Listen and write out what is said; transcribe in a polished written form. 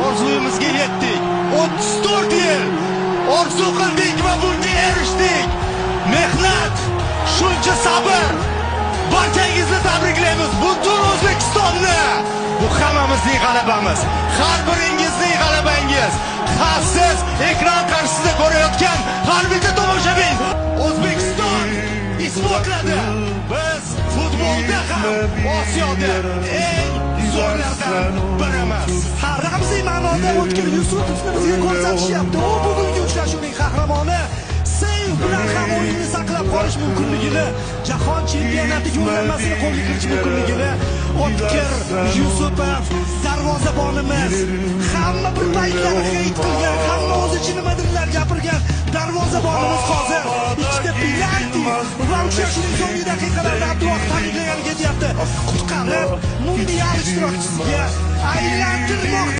Orzuyimizga yetdik. 34 yil orzu qildik va bunga erishdik. Mehnat, shuncha sabr. Barchangizni tabriklaymiz. Butun O'zbekistonni. Bu hammamizning g'alabamiz. Har biringizning g'alabangiz. Ha, siz ekran qarshisida ko'rayotgan har bitta tomoshabin. O'zbekiston isbotladi. Biz futbolda ham Osiyoda eng zo'rlardan birimiz. Ha, ramziy ma'noda O'tkir Yusupovni bizga ko'rsatishyapti. U bugungi uchrashuvning qahramoni. Seyf bilan ham o'yinni saqlab qolish mumkinligini, jahon chempionati yo'llanmasini qo'lga kiritish mumkinligini O'tkir Yusupov darvozabonimiz. Hamma bir paytlar heyt qilgan, hamma o'zicha nimadirlar gapirgan darvozabonimiz hozir ikkita penalti va uchrashuvning so'nggi daqiqalarida Abduvohid taqiqlagani ketyapti. Qutqarib, mundial ishtirokchisiga aylantirmoqda.